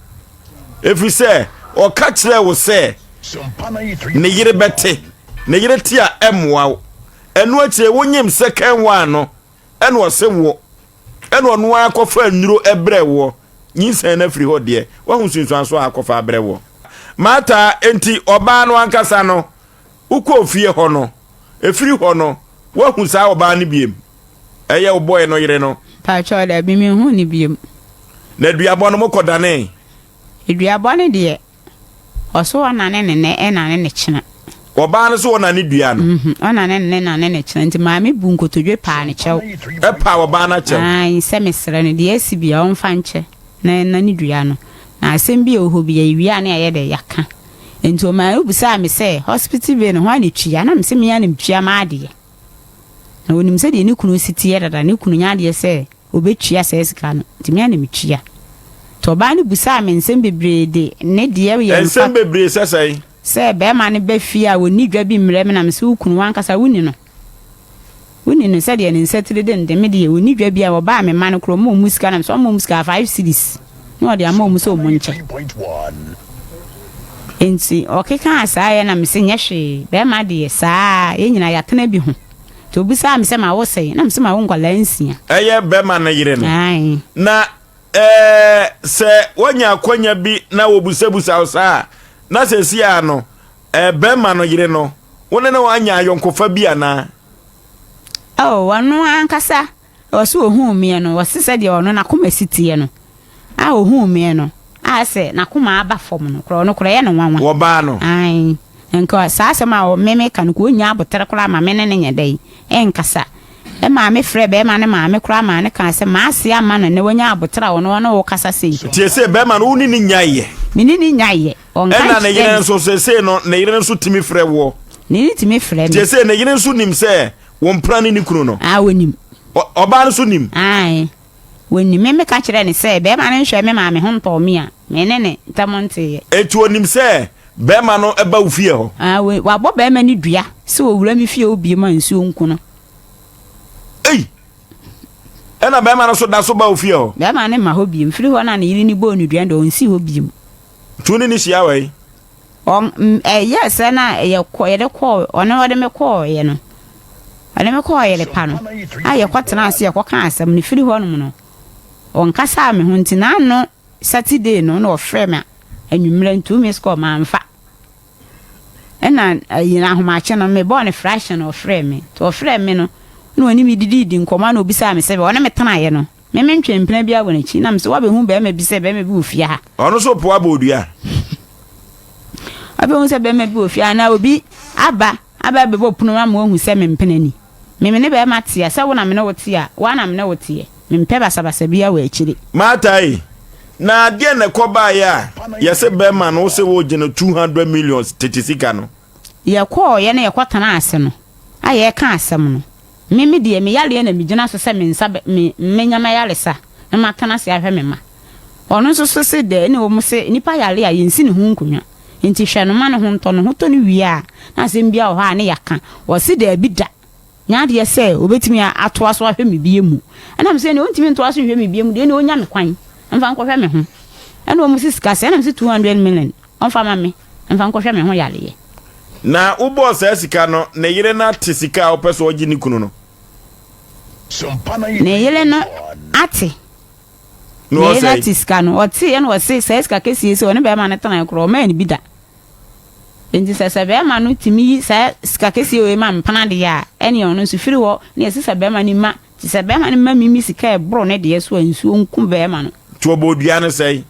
ɛfiri sɛ ɔka kyerɛɛ wo sɛ ne yere bɛte, ne yere te a ɛmmoa wo. Ɛno akyire wonyem second one no, ɛna ɔse wo, ɛna ɔno ara kɔfa nnuro ɛbrɛ woɔ. Nyinsɛn no afiri hɔ deɛ, woahu nsunsuansoɔ a akɔfa abrɛ woɔ. Martha, enti ɔbaa no ankasa no, wokɔɔ fie hɔ no, ɛfiri hɔ no, woahu saa ɔbaa no biem? Ɛyɛ wo bɔe no yere no. Pakyɛw dabi menhuu no biom. Na duabɔ no mokɔ danee? Duabɔ no deɛ ɔso ɔnane ne nɛ ɛnane ne kyena. Ɔbaa no so ɔnane dua no? Mhm ɔnane ne nɛ nane ne kyena nti maame bu nkotodwe paa ne kyɛw. Ɛpaa ɔbaa no akyɛw? Ae sɛ mesrɛ no deɛ asi bia ɔmfa nkyɛ na ɛnane dua no na asɛm bi a ɛwɔ hɔ bia yɛwie a ne yɛayɛ dɛ yɛaka nti ɔmaa no bisaa me sɛ hospital bill no hwan na ɛtua na mese me ara na metua m'adeɛ. Na ɔnim sɛdeɛ ne kunu si teɛ dada, ne kunu nyɛ adeɛ sɛ ɔbɛtua saa sika no, nti me ara na metua. Nti ɔbaa no busaa me nsɛm bebree de ne deɛ yɛ mfa. Nsɛm bebree sɛ sɛn? Sɛ barima no ba fie a ɔnni dwa bi mmrɛ me na mese wo kunu w'ankasa wonni no. Wonni no sɛdeɛ ne nsatire denden, me deɛ ɔnni dwa bi a ɔbaa me mma no koraa ɔmma ɔmu sika na mese ɔmma ɔmu sika 5 cedis na ɔde ama ɔmu sɛ ɔmu nkyɛ. Enti ɔkekaa saa yɛ na mese nyɛ hwee, bɛɛma deɛ saa yɛn nyinaa yɛatena bi ho. Nti obisaa me sɛ mawo sɛn? Na mese mawo nkwadaa nsia. Ɛyɛ bɛɛma no yere no. Ae. Na ɛɛ sɛ woanya akwanya bi na wɔbusabusa wo saa a, na seesei ara no ɛɛ bɛɛma no yere no, wo ne no anya ayɔnkofa bi anaa? Oh, ɔno ankasa Ɔse ohuu meɛ no, ɔse sɛdeɛ ɔno n'akoma si teɛ no, a ohuu meɛ no, a sɛ n'akoma aba fam no koraa, ɔno koraa ɛyɛ no nwanwa. Wɔbaa no. Ae, nka saa asɛm a me meka no, koraa ɔnnya aboterɛ koraa ma me ne no nyɛ dɛn, ɛnkasa. Ɛmaa me frɛɛ bɛɛma no maame koraa maa no kaa sɛ, m'ase amma no nnɛ, wanya aboterɛ a ɔno ɔne wo kasa sei. Nti seesei bɛɛma no, wo ne no nyaeɛ? Me ne no nyaeɛ. Ɔnka Ɛna ne nkyerɛ yere me. nso, seesei no, ne yere nso tumi frɛ woɔ? Ne yere tumi frɛ me. Nti seesei ne yere nso nim sɛ Wo mpena ne ne kunu no? Ah, wɔnim. Ɔbaa no nso nim? Ae, wɔnim. Me meka kyerɛɛ no sɛ, bɛrima no nhwɛ me maame ho ntɔɔ me a, me ne ne ntam nteeɛ. Enti ɔnim sɛ bɛrima no ba wo fie hɔ? Ah, wabɔ bɛrima no dua sɛ ɔwura me fie hɔ bio ma nsuo nku no. Ei! Ɛna bɛrima no nso da so ba wo fie hɔ? Bɛrima no mma hɔ bio. Mfiri hɔ no a ne yere no bɔɔ no dua no deɛ, ɔnsii hɔ bio. Nti wo ne no hyia wɔ he? Ɔn ɛyɛɛ sɛ na yɛkɔ yɛde kɔɔ ɔno ɔde me kɔɔeɛ no ɔde me kɔɔ yere pa no a yɛkɔtenaa ase yɛkɔkaa asɛm no firi hɔnom no ɔnkasaa me ho nti n'ano Saturday no na ɔfrɛɛ me anwummerɛ nti wo miss call mamfa. Ɛna ayi no ahomakye no mebɔɔ no fraction na ɔfrɛɛ me. Nti ɔfrɛɛ me no na ɔne me didiidi nkɔmmɔ na ɔbisaa me sɛ ɔne me tenaeɛ no me mentwee mpena biara wɔ n'akyi na mesɛ woabɛhu barima bi sɛ barima bi wɔ fie ha. Ɔno nso po abɔ odua. Wabɛhu sɛ barima bi wɔ fie ha na obi aba aba abɛbɔ pono ama wahu sɛ me mpena ni. Me me ne barima te a sɛ wo na me ne wo te a wo ara na me ne wo teɛ. Mempɛ basabasa biara wɔ akyire. Martha ei, na deɛn na ɛkɔbaeɛ a yɛse bɛrima no wose wogye no 200 millions tete sika no? Yɛkɔeɛ na yɛkɔtenaa ase no a yɛreka asɛm no, me me deɛ me yareɛ na megyina so sɛ me nsa bɛ me mɛnya m'ayaresa na matena ase ahwɛ me mma. Ɔno nso so se dɛ ɛne wɔn se nipa yare a yɛnsi ne ho nkonnwa nti hwɛ no ma ne ho ntɔ no, ho tɔ no wie a na asɛm biara wɔ hɔ a ne yɛaka. Ɔse daabi da. Nyɛ adeɛ sɛ ɔbɛtumi atoa so ahwɛ me bie mu. Ɛna mesɛ ɛneɛ ɔntumi ntoa so nhwɛ me bie mu deɛ ɛneɛ ɔnya me kwan mfa nkɔhwɛ me ho. Ɛna wɔn se sika sɛn? Ɛna mese 200 million ɔmfa ma me mfa nkɔhwɛ me ho yareɛ. Na wobɔɔ saa sika no, ne yere no ate sika a wopɛ sɛ ɔgye ne kunu no? Ne yere no ate. Na Ne yere no ɔsɛe? ate sika no. Ɔteeɛ na ɔse saa sika kɛseɛ yi sɛ ɔne bɛrima no tenaeɛ koraa ɔmaa no bi da. Enti sɛ sɛ barima no tumi yi saa sika kɛseɛ wei ma mpena deɛ a, ɛnneɛ ɔno nso firi hɔ na ɛsɛ sɛ barima no ma. Nti sɛ barima no ma mimi sika a ɛboro ne deɛ so a, nsuo nku barima no. Nti ɔbɔɔ dua no sɛn?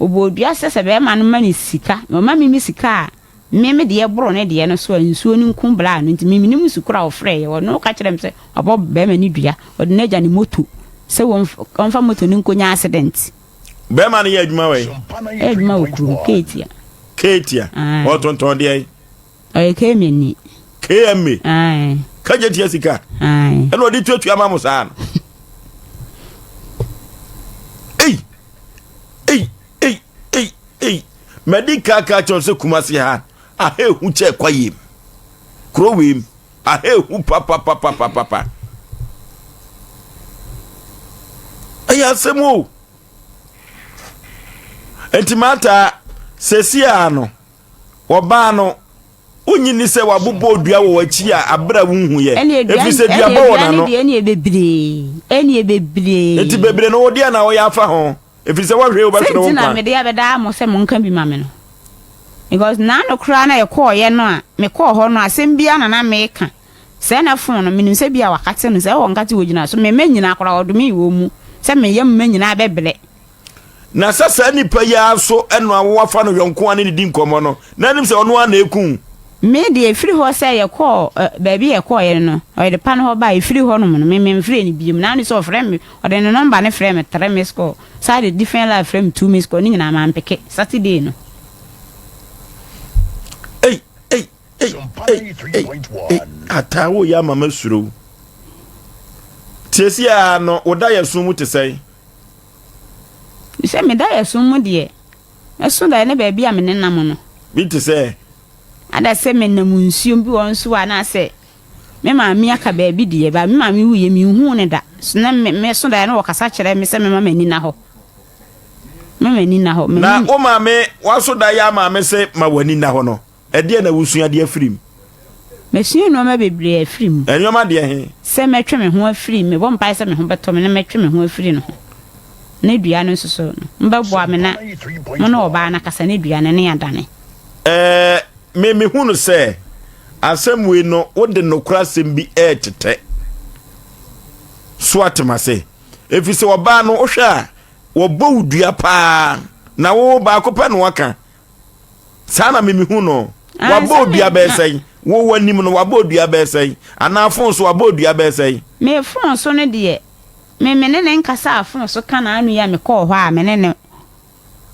Ɔbɔɔ dua sɛ sɛ barima no ma no sika, na ɔma mimi sika a me me deɛ boro ne deɛ no so a, nsuo no nku braa no. Nti me menim nsu korɔ a ɔfrɛeɛ. Ɔno ka kyerɛɛ me sɛ wabɔ barima no dua, ɔde no agya ne moto sɛ wɔmfa moto no nkɔnya accident. Bɛrima no yɛ adwuma wɔ yi. Ɛyɛ adwuma wɔ kurom Keetia. Keetia. Ɔtontɔn deɛ yi. Ɔyɛ KMA ni. KMA. Kagye tia sika. Ɛna ɔde tuatua ma mo saa no. Ei ei ei ei ei. Mɛdi kaka kyɛw sɛ Kumasi ha ahehu kyɛ kwayem. Kuro wei Ahehu papapapapapa. Ɛyɛ asɛm o. Nti mata sɛsi a no ɔbaa no wonyi ni sɛ wabobɔ odua wɔ w'akyi a abere a wonhu yɛ ɛfiri sɛ duabɔ wɔ n'ano. Ɛne bebree ɛne bebree. Nti bebree no wodeɛ na wɔyɛ afa ho. Ɛfiri sɛ woahwɛ wobɛhwere wo nkwa. Sɛ nti na mede abɛdaa mo sɛ monka bi ma me no. Because naano koraa na yɛkɔɔyɛ no a, mekɔɔ hɔ no asɛm biara na na meka. Sɛ na phone no, menim sɛ bi a wakate no, sɛ wɔnkate wɔgyina so, me mma nyinaa koraa wɔdomee wɔn mu sɛ me yam mma nyinaa bɛbrɛ. Na sɛ saa nipa yi ara nso na woafa no yɔnko a ne no di nkɔmmɔ no, na anim sɛ ɔno ara na ɛku wo. Me deɛ ɛfiri hɔ sɛ yɛkɔɔ ɛ, baabi a yɛkɔeɛ no, ɔyere pa no hɔ baeɛ, ɛfiri hɔ nom no, me memfrɛɛ no biom. Naano sɛ ɔfrɛ me, ɔde ne nɔmba no frɛɛ me three miss call, saa de different line frɛ me two miss call, ne nyinaa mampeke, Saturday no. Ei, ei, ei, ei, ei, ei, ataa woyɛ ama masuro wo. Tiesie a no, wo da yɛ som mu te sɛn? Sɛ me da yɛ som mu deɛ, mɛso daeɛ ne baabi a me nenam no. Bi te sɛ? Ada sɛ menam nsuom bi wɔ nso a anaasɛ me maame aka baabi deɛ, ba me maame wuiɛ menhuu no da. So na me mɛso daeɛ na wɔkasa kyerɛ me sɛ mema m'ani nna hɔ. Mema m'ani nna hɔ. Na wo maame waso daeɛ ama me sɛ ma w'ani nna hɔ no, Ɛdeɛn na wosua de afiri mu? Masua nnoɔma bebree afiri mu. Nnoɔma deɛ he? Sɛ mɛtwe me ho afiri, mebɔ mpaeɛ sɛ me ho bɛtɔ me na mɛtwe me ho afiri ne ho. Ne dua no nso so no, mobɛboa me na mo ne ɔbaa no akasa ne dua no ne adane. Ɛɛ, me mehu no sɛ asɛm wei no wode nokorɛ asɛm bi ɛɛtetɛ. So ate m'ase? Ɛfiri sɛ ɔbaa no wohwɛ a wɔbɔ wo dua paa na wo baako pɛ na waka. Saa na me mehu no. Wabɔ odua bɛyɛ sɛn? Wo w'anim no wabɔ odua bɛyɛ sɛn? Anaa fon so wabɔ odua bɛyɛ sɛn? Me fon so no deɛ, me me ne no nkasaa fon so ka n'ano yi a mekɔɔ hɔ a me ne no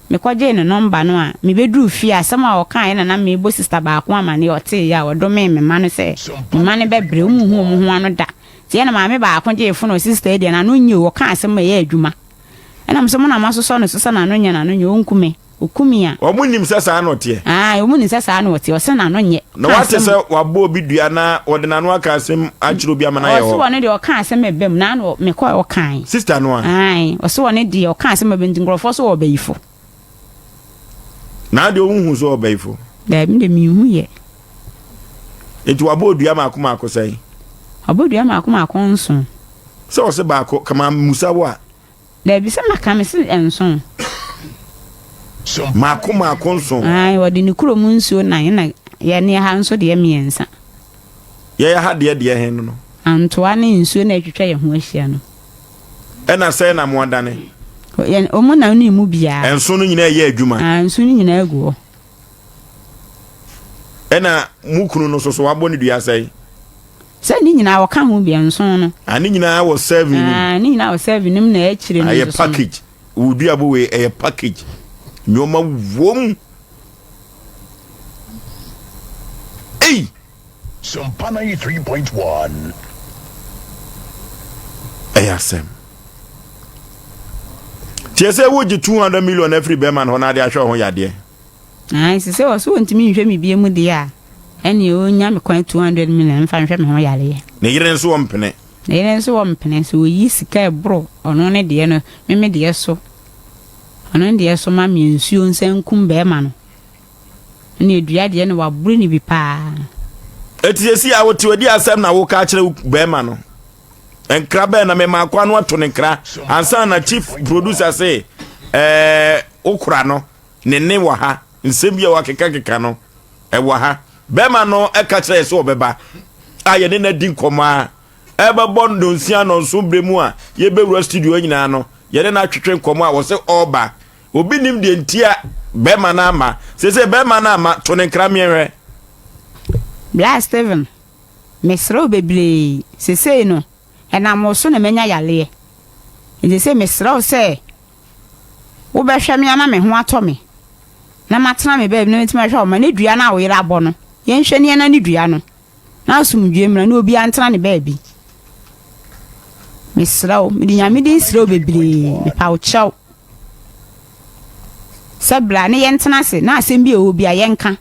mekɔgyee ne nɔmba no a mebɛduruu fie a asɛm a ɔkaeɛ na na merebɔ sista baako amaneɛ ɔteeɛ a ɔdomee me mma no sɛ me mma no bɛbrɛ wɔn nhu wɔn ho ano da nti ɛna maame baako gyee fon ɔse sista yi deɛ n'ano nyɛ o ɔka asɛm ma ɛyɛ adwuma ɛna me sɛ mo na moasosɔ ne so sɛ n'ano nyɛ n'ano nyɛ ɔnku me. Oku me a. Wɔn nim sɛ saa na ɔteɛ. Ae, wɔn nim sɛ saa na ɔteɛ. Ɔse n'ano nyɛ. Na wate sɛ wabɔ obi dua na ɔde n'ano aka asɛm akyerɛ obi ama no ayɛ hɔ. Ɔse ɔno deɛ ɔka asɛm a ɛba mu. N'ano mekɔɛ ɔkae. Sister no a. Ae, ɔse ɔno deɛ ɔka asɛm a ɛba mu nti nkurɔfoɔ se ɔwɔ bayifo. Na adeɛ wonhu sɛ ɔwɔ bayifo? Daabi, me deɛ menhu yɛ. Nti wabɔ odua maako maako sɛn? Wabɔ dua maako maako nson. Sɛ ɔse baako, kama musa wo a. Dabi sɛ maka me se nson. Mako mako nson. Ae wɔde ne kurom nsuo nan na. Yɛne ha nso deɛ mmiɛnsa. Yɛyɛ ha deɛ deɛ he no no. Antoa ne nsuo na atwitwa yɛn ho ahyia no. Ɛna sɛn na mo adane? Yɛn, wɔn na ne mu biara. Nso no nyinaa ɛyɛ adwuma. Ah, nso no nyinaa gu hɔ. Ɛna mo kunu no soso wabɔ ne dua sɛn? Sɛ ne nyinaa wɔka ho bi nso no. Ah, ne nyinaa wɔ serving no mu. Ah, ne nyinaa wɔ serving no mu na akyire no Ayɛ nso so no. package. Wo duabɔ wei ɛyɛ package. Nneɛma wom. Ei! Sumpa 93.1. Ɛyɛ asɛm. Tiɛ sɛ wogye 200 million afiri bɛrima no hɔ na ade ahwɛ wo ho yadeɛ. Ae, sɛ sɛ ɔso ɔntumi nhwɛ me bie mu deɛ a, ɛneɛ ɔnya me kwan 200 million mfa nhwɛ me ho yareɛ. Ne yere nso ɔmpene. Ne yere nso ɔmpene, sɛ ɔyi sika ɛboro ɔno ne deɛ no, me me deɛ so, ɔno ne deɛ so ma me nsuo nsa nkum bɛrima no. Ɛneɛ dua deɛ na waboro ne bi paa. Eti sɛsi a wote adi asɛm na woka akyerɛ wo bɛrima no. Nkra bɛn na mema akoa no ato ne nkra ansa na chief producer se ɛɛ wokora no. Ne nne wɔ ha. Nsɛm bi a wakekakeka no, ɛwɔ ha. Bɛrima no ka kyerɛ yɛ sɛ ɔbɛba a yɛne no adi nkɔmmɔ a ɛbɛbɔ nnɔnsia nnɔnson berɛ mu a yɛbɛwura studio nyinaa no, yɛne no atwetwe nkɔmmɔ a wɔsɛ ɔreba. Obi nim deɛ nti a bɛrima no ama. Seesei bɛrima no ama, to ne nkra mmiɛnhwɛ. Bra Steven, mesrɛ wo bebree, sesei no, ɛnam wo so na manya yareɛ. Enti sesei mesrɛ wo sɛ Wobɛhwɛ me ama me ho atɔ me, na matena me baabi na matumi ahwɛ wo mma, ne dua no a wo yere abɔ no, yɛnhwɛ ne yɛnna ne dua no, na asomdwoeɛ mmra, na obiara ntena ne baabi. Mesrɛ wo, mede Nyame din srɛ wo bebree, mepa wo kyɛw sɛ bra ne yɛntena ase na asɛm bi a ɛwɔ bi a yɛnka.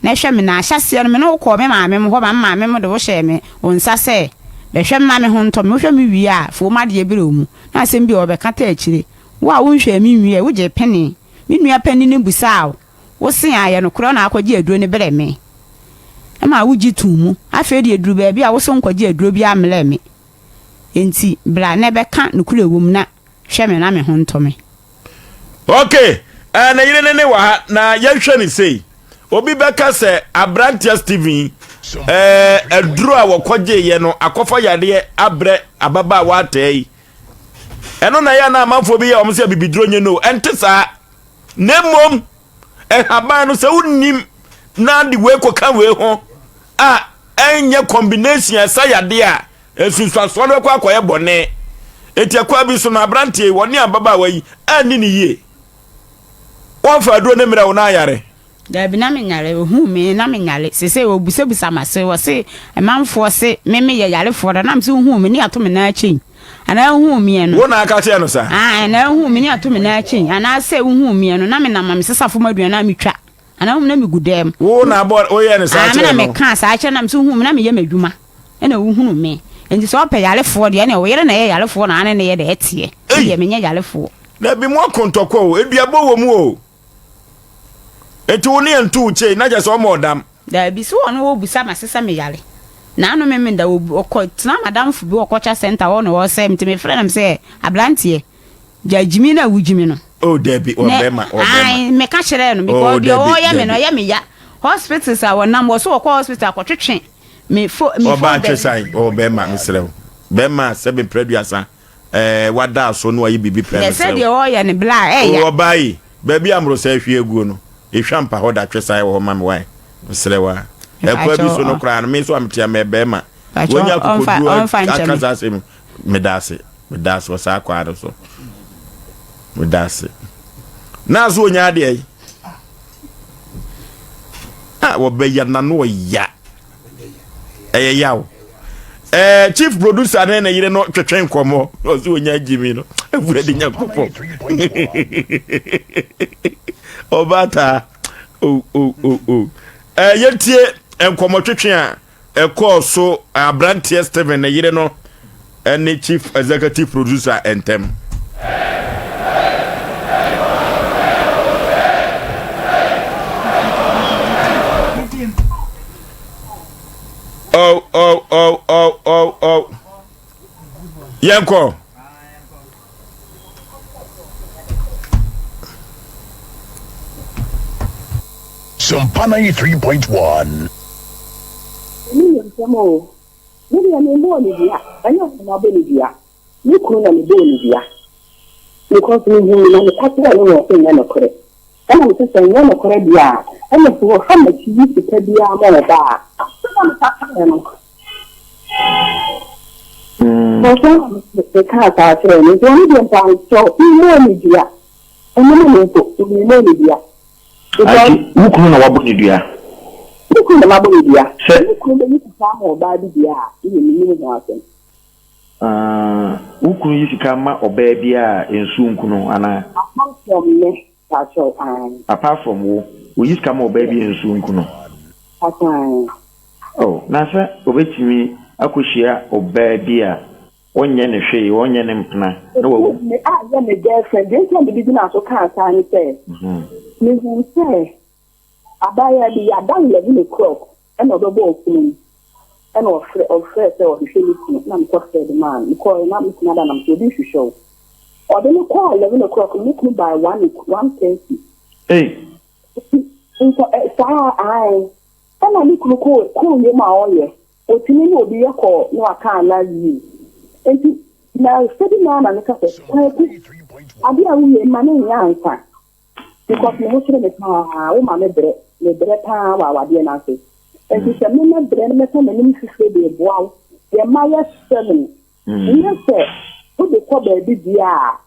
Na hwɛ me, na ahyɛaseɛ no me ne wo kɔɔ me maame mo hɔ ma me maame mo de wo hyɛɛ me wo nsa sɛ, Bɛhwɛ me ma me ho ntɔ me, wohwɛ me wie a, fa wo m'adeɛ brɛ wo mu. Na asɛm bi a wɔbɛka taa akyire, wo a wonhwɛɛ me nwieɛ, wogyee penee. Me nua panin no bisaa wo, wo se aayɛ nokorɛ wo na akɔgye aduro no brɛɛ me? Ɛmaa wogye too mu. Afei deɛ ɛduru baabi a wo se wonkɔgye aduro biara mmrɛɛ me. Enti bra na bɛka nokorɛ wɔ mu na hwɛ me na me ho ntɔ me. Ok, eh, ne yere ne ne wɔ ha na yɛnhwɛ ne sei. Obi bɛka sɛ aberanteɛ Steven eh, aduro a wɔkɔgyeeɛ no akɔfa yadeɛ abrɛ ababaawa ataa yi. Ɛno na ɛyɛ na amanfoɔ bi yɛ wɔn sɛ abibiduro nye no. Ɛnte saa. Na mmom, nhaban no sɛ wonnim na de wei kɔka wei ho a ɛnyɛ combination a ɛsa yadeɛ a Nsunsuansoɔ no bɛkɔ akɔyɛ bɔne. Enti ɛkwan bi so no, aberanteɛ yi, wɔne ababaawa yi anni no yie. Wɔmfa aduro no mmerɛ wo na ayare. Daabi na me nyare, ohuu me na me nyare, sesei ɔbisabisa m'ase, ɔse manfoɔ se me me yɛ yarefoɔ da, na mese wohuu me ne ato me nan akyi anaa wohuu meɛ no. Wo na aka kyerɛ no saa? Ae, na wohuu me ne ato me nan akyi anaa sɛ wohuu meɛ no na me nam ma me sesa fam aduane a metwa. Anaa wohu me na megu dɛm. Wo na abɔ woyɛ no saa Ah, me na kyerɛ no. mekaa saa kyerɛ no na mese wohu me na meyɛ m'adwuma ɛna wohunu me. Nti sɛ ɔpɛ yarefoɔ deɛ ɛne wo yere na ɛyɛ yarefoɔ na ane ne yɛ deɛ ɛteɛ. Me Ei! deɛ menyɛ yarefoɔ. Dabi mo ako ntɔkwa o, eduabɔ wɔ mu o. Nti wo ne yɛn to wo kyei na kyerɛ sɛ ɔma ɔdam. Daabi, sɛ ɔno ɔbusa m'ase sɛ meyare. Naano me meda ɔkɔ tena m'adamfo bi wɔ culture center hɔ na ɔsɛ me nti mefrɛ no sɛ abranteɛ Gya gyimi na wo gyimi no. Oh dabi wɔ bɛma wɔ bɛma. Ayi meka kyerɛ no because oh, deɛ ɔyɛ me no ɔyɛ me ya. Hospitals a wɔnam wɔ so wɔkɔ hospital akɔtwetwe me fo me fo. Ɔbaa twɛ san ɔwɔ bɛma mesrɛ wo bɛma sɛbe mprɛduasa ɛɛ wada so no ayɛ biribi pɛ mesrɛ wo. Sɛ deɛ ɔyɛ no bla ɛyɛ. Oh ɔbaa yi baabi a mmorosɛ ahwie aguo no ehwa mpa hɔ da twɛ san wɔ hɔ ma me wae mesrɛ wo a ɛkwa bi so no koraa no me nso a metea mɛ bɛma wɔnya akokoduro aka saa asɛm Meda ase. Meda ase wɔ saa kwaa no so. Meda ase. Na so onya adeɛ yi. A wɔbɛya n'ano ɔya. Ɛyɛ yaw. Eh, chief producer ne ne yere no twetwe nkɔmmɔ. Ɔsɛ onya gyimi no. Awurade Nyankopɔn. Ɔbata. Oh, oh, oh, oh. Eh, yɛntie nkɔmmɔ twetwe a ɛkɔɔ so aberanteɛ Steven ne yere no ne chief executive producer ntɛm. Oh, oh, oh, oh, oh, oh. Yɛnkɔ. Asempa 93.1. Ɛno yɛ nsɛm o. Me deɛ memmɔɔ no dua, ɛnyɛ ɔno na mabɔ no dua. Me kunu na mebɔɔ no dua. Because mehuu na meka kyerɛɛ no na ɔse nyɛ nokorɛ. Ɛna mese sɛ nyɛ nokorɛ deɛ a, ɛna sɛ wɔfa m'akyi yi sika biara ma ɔba a, sɛdeɛ meka kyerɛɛ no. Ɔsɛ mekaa saa kyerɛɛ no. Nti ɔno deɛ mpakyɛw memmɔɔ no dua. Ɛno ne me mpo, memmɔɔ no dua. Because. Ante, wo kunu na wabɔ no dua? Me kunu na mabɔ no dua. Sɛ. Me kunu bɛyi sika ama ɔbaa bi deɛ a, me deɛ mennim ho asɛm. Ah, wo kunu yi sika ma ɔbaa bi a nsuo nku no anaa? Apart from me, pakyɛw, ae. Apart from wo, oyi sika ma ɔbaa bi a nsuo nku no? Pakyɛw, ae. Oh, na sɛ ɔbɛtumi akɔhyia ɔbaa bi a ɔnyɛ no hwee, ɔnyɛ ne mpena, na wawu. Me a yɛ me girlfriend, deɛ nti a mede gyinaa so kaa saa ne sɛ, mehuu sɛ abaayewa bi, yɛada 11 o'clock ɛna ɔbɛbɔ ɔpono mu, ɛna ɔfrɛ ɔfrɛɛ sɛ ɔhwehwɛ ne kunu, na mekɔfrɛɛ de maa no, mekɔɔɛ na me kunu ada na mesɛ obi rehwehwɛ wo. Ɔde me kɔɔ 11 o'clock no, me kunu bae 1:30. Ei! Nti ɛ saa ae, ɛna me kunu kɔɔ kɔɔ wiem a ɔyɛ. Otumi ne obi yɛ kɔɔ na waka I love you. Nti na steady naa na meka sɛ Kwaku adeɛ a woyɛ yi ma no nyɛ ansa because me ho kyere me paa wo ma me brɛ me brɛ paa wɔ awadeɛ no ase nti sɛ me mɛbrɛ no mɛka m'anim fifire de reboa wo yɛ mma yɛ seven nyɛ sɛ wode kɔ baabi deɛ a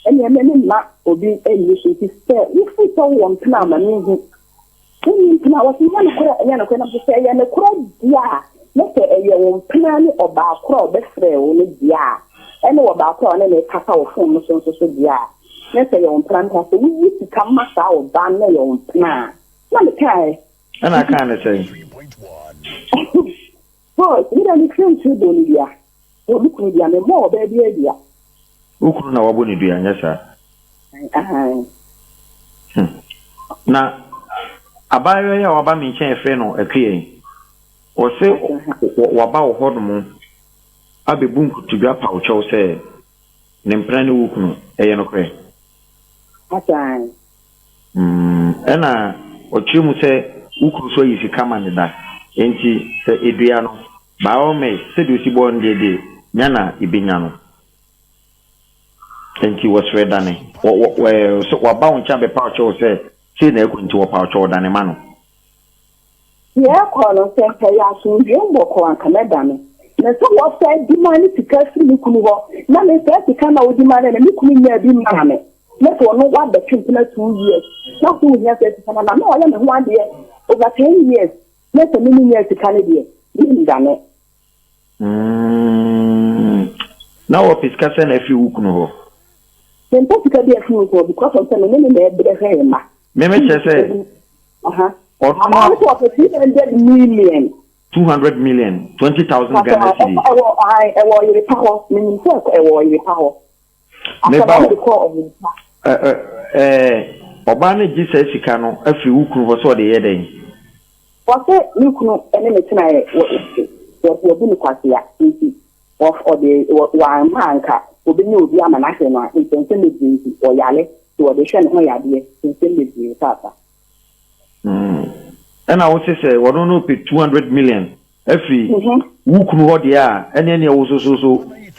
Ɛnneɛ me memma obi nni so, nti sɛ wofiri sɛ wowɔ mpena a, ma menhu. Wonni mpena a? Wɔse, Nyɛ nokorɛ, ɛnyɛ nokorɛ. Na mese, Sɛ ɛyɛ nokorɛ deɛ a, na sɛ ɛyɛ wo mpena ne ɔbaa korɔ a ɔbɛfrɛɛ wo no deɛ a, ɛne ɔbaa korɔ a ɔne no rekasa wɔ fon no so nso so deɛ a, na sɛ ɛyɛ wo mpena no, sɛ woyi sika ma saa ɔbaa no na ɛyɛ wo mpena a, na mekaeɛ. Ɛna akaa ne sɛn? Paul, Me deɛ mefiri nkyiri bɔɔ no dua. Wɔ me kunu dua, memmɔɔ ɔbaa biara dua. Wo kunu na wabɔ no dua, nyɛ saa? Aane. Hmm. Na abaayewa yi a waba me nkyɛn yɛfrɛ no Akua yi, ɔse waba wo hɔnom abɛbu nkotodwe apa wo kyɛw sɛ ne mpena ne wo kunu. Ɛyɛ nokorɛ? Aane. Mm, ɛna ɔkyerɛ mu sɛ wo kunu nso ayi sika ma no da, enti sɛ edua no, by all means, sɛdeɛ osi bɔɔ no deɛ deɛ, nya na ebenya no. Enti wɔsrɛ dane. Wɔ, wɔ, wɔ, ɛɛ, sɛ waba wo nkyɛn abɛpa wo kyɛw sɛ sei na ɛkɔ nti wɔpa wo kyɛw dane ma no. Deɛ ɛrekɔ no, sɛ nka ɛyɛ asomdwoeɛ bɔkɔɔ anka mɛdane. Na sɛ wɔsan di maa ne sika firi me kunu hɔ, na me saa sika no a ɔdi maa no no, me kunu nyaa bi maa me, na sɛ ɔno wabɛtwe mpena 2 years, na sɛ ɔhia saa sika no, na na ɔyɛ me ho adeɛ over 10 years, na sɛ me menyaa sika no deɛ, mendane. Na wɔpɛ sika sɛn afiri wo kunu hɔ? Mempɛ sika bi afiri wo kunu hɔ because of sɛ me ne no na ɛbrɛ hwɛ yɛn mma. Me me kyerɛ sɛ. Ɔno no. Ɔno sɛ ɔpɛ 200 million. 200 million, 20,000 Ghana cedis. Ɛwɔ ɛwɔ ɔyere pa hɔ. Menim sɛ ɛwɔ ɔyere pa hɔ. Me ba o. Kɔ ɔyere pa. Ɛɛ ɛɛ ɔbaa no gye saa sika no afiri wo kunu hɔ sɛ ɔde yɛ dɛn? Wɔsɛ ne kunu ne ne tena yɛ wɔ wɔbu no kwasea nti ɔde wamma anka obenya obi ama no ahwɛ no a nsɛnsɛm bebree nti ɔyare nti wɔde hwɛ ne ho yadeɛ nsɛm bebree paapa. Ɛna wo se sɛ ɔno no pɛ 200 million afiri wo kunu hɔ deɛ a, ɛne ɛneɛ wo so so so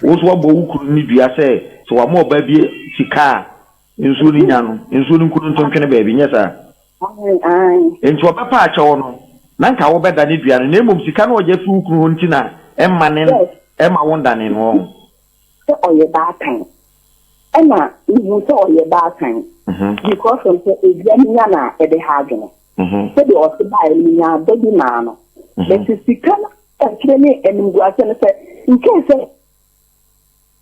wo so wabɔ wo kunu ne dua sɛ sɛ wama ɔbaa bi sika a nsuo no nya no nsuo no nku no nto ntwene baabi, nyɛ saa? Enti ɔbɛpa akyɛw no na nka wobɛda ne dua no, na mmom sika no ɔgye afiri wo kunu hɔ nti na ɛmma ne ɛma wo ndane no ɔho. Sɛ ɔyɛ baatan ɛna mehu sɛ ɔyɛ baatan because of sɛ edua no nya na ɛde ha adwene sɛdeɛ ɔse baeɛ no menya aba bi maa no, but sika no akyerɛ ne animguaseɛ no sɛ nkei sɛ.